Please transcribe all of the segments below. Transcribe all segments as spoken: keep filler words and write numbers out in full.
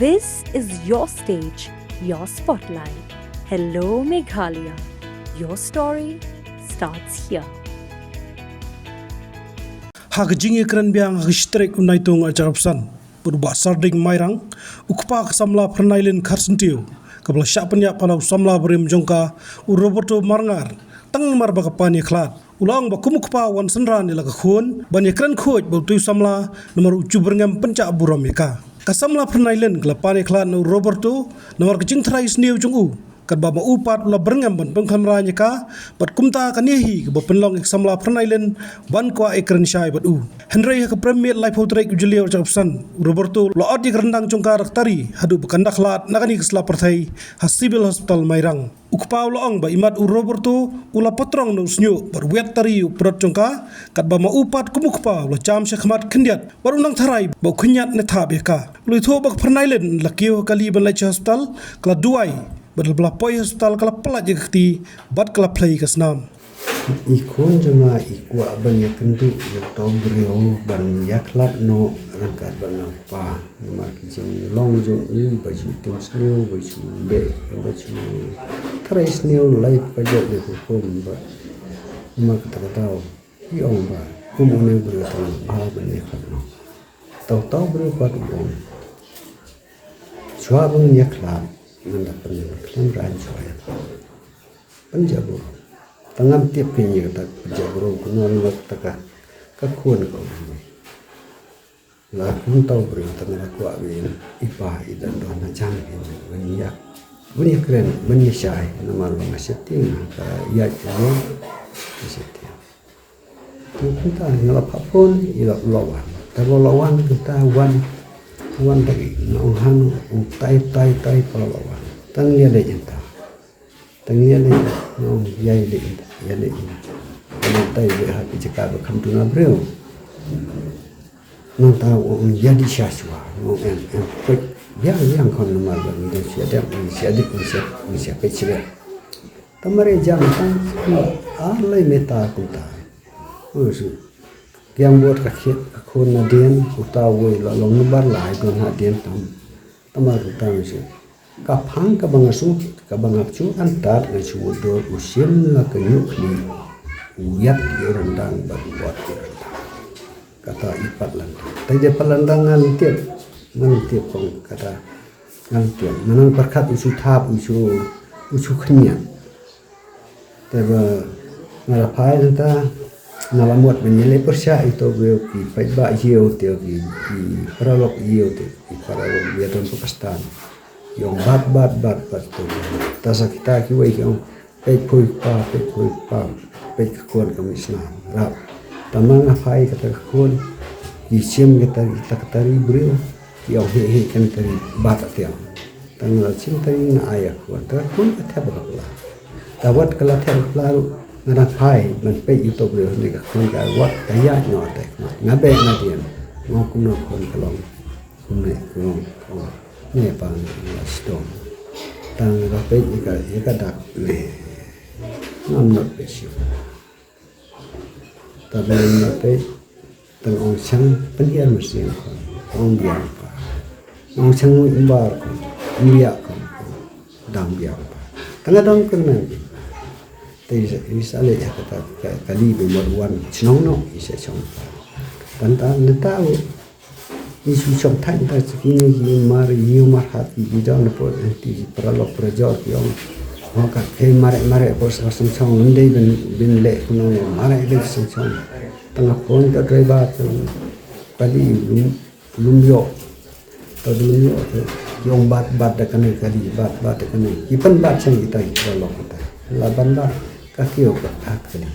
This is your stage, your spotlight. Hello, Meghalaya. Your story starts here. Ha ka jingïakren biang ha ka shi tarik u Naitung ar hajar arphew san, bad u Bah Sarding Mairang, u kpa ka samla Phyrnai Lin Kharsyntiew, kaba la shah pynïap ha la u samla barim jong ka, u Roberto Marngar, tang namar ba ka pan ïakhlad. U la ong ba kum u kpa u wan synran ïa la ka khun, ban ïakren khuid bad utei u samla, namar u ju byrngem pynjah burom ïa ka. Ka samla Phyrnai Lin ka la pan ïakhlad na u Roberto, namar ka jingtharai sniew jong u. Katba ma u pat u la byrngem ban pynkhlem rain ïa ka, bad kumta kane hi kaba pynlong ïa ka samla Phyrnai Lin ban kwah ïakren shai bad u. Hynrei ha ka prem miet laiphew tarik u Jylliew ar hajar arphew san, u Roberto u la ot ïa ka ryndang jong ka da ka tari, haduh ba kan da khlad na kane ka sla pyrthei ha Civil Hospital Mairang. U kpa u la ong ba imat u Roberto u la patrong na u shñiuh bad wiat tari u pyrot jong ka, katba ma u pat kum u kpa u la jam sha khmat khyndiat bad u nang tharai ba u khynñiat ne thap ïa ka. U la ïathuh ba ka Phyrnai Lin la kiew ha kali ban leit sha hospital, ka la duwai, bad lada la poi hospital ka la pyllait ïa ka kti bad ka la phlei ka snam. I khun jong nga i kwah ban ïakynduh ïa uto u briew ban ïakhlad noh ryngkat bad u kpa. Namar ki jinglong jong u ba ju tieng sniew, ba ju beh, ba ju tharai sniew lai paidbah ne ka kum ba. Namar kata ka daw ki ong ba kum une u briew tang ba ban ïakhlad noh. Uto u briew pat u ong, shuwa ban ïakhlad ngan da pynkhlem rain shuwa ïa ka. Pynjah burom. Tang ngam tip kein ïa kata pynjah burom kumno, namar kata ka, ka khun ka ong. La kumta u briew tang la kwah ba i pa i dang don hajan kein ban ïa, ban ïakren, ban ïashai, namar ba nga sheptieng ha ka ïaid ka ïeng, nga sheptieng. Te kumta nga la phah phone, i la, u la wan. Te u la wan, kumta wan, wan da ki, nga ong hano, ong tai, tai, tai, pa u la wan. Tang ïa leit ïa ta. Tang ïa leit, nga ong ïa leit, ïa leit. Nga tai leit ha ki jaka ba kham duna briew. Nangta u ong ïa dih sha shuwa, nga ong em, em, peit. Biang, biang khun namar ba ngi dang shu ïadep, ngi shu ïadep, ngi shu, ngi shu peit shuwa. Te mar ïa jam tang, ar lai mita kumta. U shu kiang bud ka khiat ka khun nadien, uta uwei la long number lai don hadien tam. Te mar uta u shu. Ka phang kaba nga shu, kaba nga shu antad nga shu dur u shim la ka ñiuh khlieh. U ïap ïa u ryndang bad u bud ïa u ryndang. Kata i pat lynti. Te i pat lynti ngan tip. Ngan tip kong kata. Ngan tip. Nga nang pyrkhat u shu thap, u shu, u shu khynñiat. Te ba nga la phai nangta, nga la mut ban ïaleh pyrshah ïa uto u briew, ki paidbah ïa uto, ki, ki paralok ïa uto, ki paralok ïa uto Pakistan. Ki ong bat, bat, bat, bat uto. Te sa kita kiwei ki ong, peit phi u kpa, peit phi u kpa, peit ka khun ka mih snam, rap. Te ma nga phai kata ka khun, ki shim kita, kita ka tari briew, ki ong hi, hi, kan tari bat atiang. Te nga la shim tari nga ai ïa ka khun, te ka khun ka thep ha ka pla. Te wat ka la thep ha ka pla ruh, nga dang phai ban peit ïa uto u briew ne ka khun ka wat ka ïaid noh te. Nga beh nadien, nga ong kumno ka khun ka long. Kumne ka long, ka long. Ne pa nga la shitom. Te nga la peit ïa ka, ïa ka dak ne. Ngam nang peit shuh. Te ba nga la peit, te nga ong shang pynhiar mynsiem khun, ong biang pa. Nga ong shang ngeit ym bar khun, ym biang khun, dang biang pa. Te nga dang kyrmen. Te i sa, i sa leh ïa kata ka, kali ba mut wan shnong noh, i sa shong pa. Tang ta, nangta u I shu shong thait nangta, sa kine ki mar ïew mar hat ki, ki don hapoh, eh, ki paralok parajor ki ong. Ong ka, "Hei, mareh, mareh, hapoh sa song song, ym dei ban, ban leh kumno, mareh dei song song." Tang ha phone ka driver ka, kali lum, lum ïoh. Ka lum ïoh, ki ong bat, bat da kane kali, bat, bat da kane. Ki pynbat shang kita ki paralok kita. La ban bat, ka kiew ka, ka kali.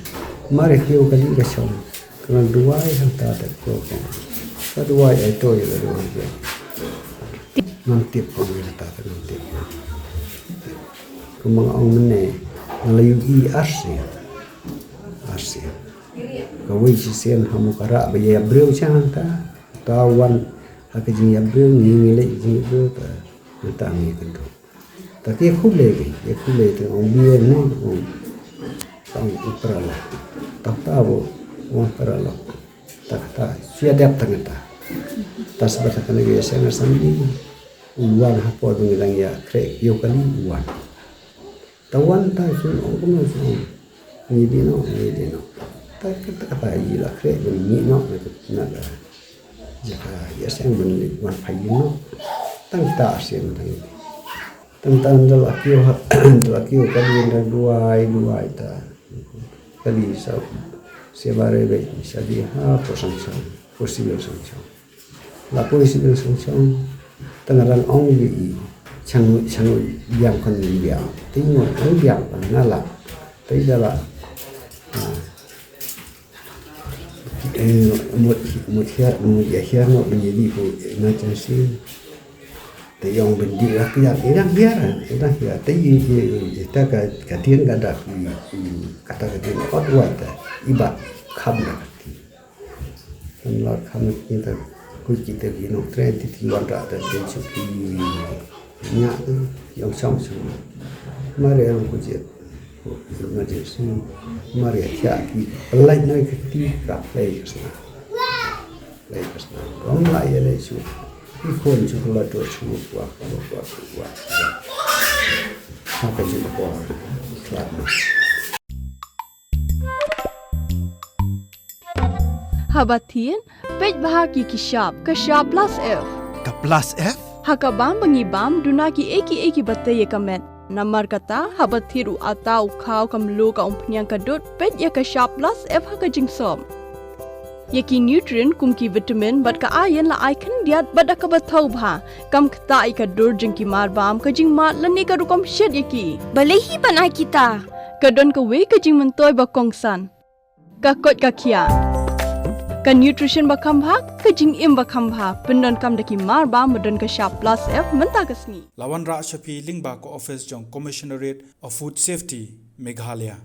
Mareh kiew kali ka shong. Ka nang duwai hangta da ko ka. Ka duwai ai to ïa ka duwai ïa. Ngam tip ko ïa kata, ngam tip. Kumba nga ong mynne, nga la ïohi arsien. Arsien. Kawei shisien ha Mukarah ba ïa briew sha hangta. Ta wan ha ka jingïabriew, ngi ngi leit jingïabriew ta. Hangta ngi kynduh. Ta ki khublei ki, ki khublei te ong bia ne, ong, ong u paralok. Ta ta bo, ong paralok. Ta ta, shu ïadep tang ta. Ta sbah ta kane ki seng assembly. U wan hapoh ba ngi dang ïakhreh kiew kali u wan. Ta wan ta shu ong kumno shu ong. Ngi dei noh, ngi dei noh. Ta kata kata i la khreh ban mih noh na ka na ka jaka ïaseng ban leit wan phai ïing noh. Tang ta seng tang. Tang ta da la kiew ha da la kiew kali da duwai duwai ta. Kali sa se bare be sa di ha ko sang sang ko si sang sang. La poi sibel song song. Tang ran ong ïa i. Chang chang biang kon biang. Ti ngo ong biang kon na la. Ti da la. Eh, mut mut hiar mut ïa hiar no ban ïa di ko emergency. Ti ong ban di la kiar ïa dang hiar ïa dang hiar. Ti ïa ïa ta ka ka tien ka da ka ta ka tien ot wa ta. I ba kham da ka tien. Kan la kham kita ku kita ki nok tren ti ti wan ra ta tin su ki nya yong sam sam. Mare ang ku je ku ma je si mare kya ki pelai noi ki ti ka play sna play sna rom la ye le su ki phone su la to su wa wa wa wa ha ka ju ko klar. Haba thied, peit bha ki ki shap, ka shap plus F. Ka plus F? Ha ka bam ba ngi bam, duna ki ei ki ei ki ba tei ïa ka met. Namar kata, haba thied u ata u khaw ka mluh ka umphniang ka dud, peit ïa ka shap plus F ha ka jingsop. Ïa ki nutrient kum ki vitamin bad ka iron la ai khyndiat bad da kaba thaw bha. Kam ktah ïa ka dur jong ki mar bam ka jingmad lane ka rukom shet ïa ki. Balei hi ban ai kita? Ka don kawei ka jingmyntoi ba kongsan. Ka koit ka khiah. Ka nutrition ba kham bha, ka jingim ba kham bha. Pyndonkam da ki mar bam ba don ka shap plus F mynta ka sngi. La wanrah sha phi lyngba ka office jong Commissionerate of Food Safety, Meghalaya.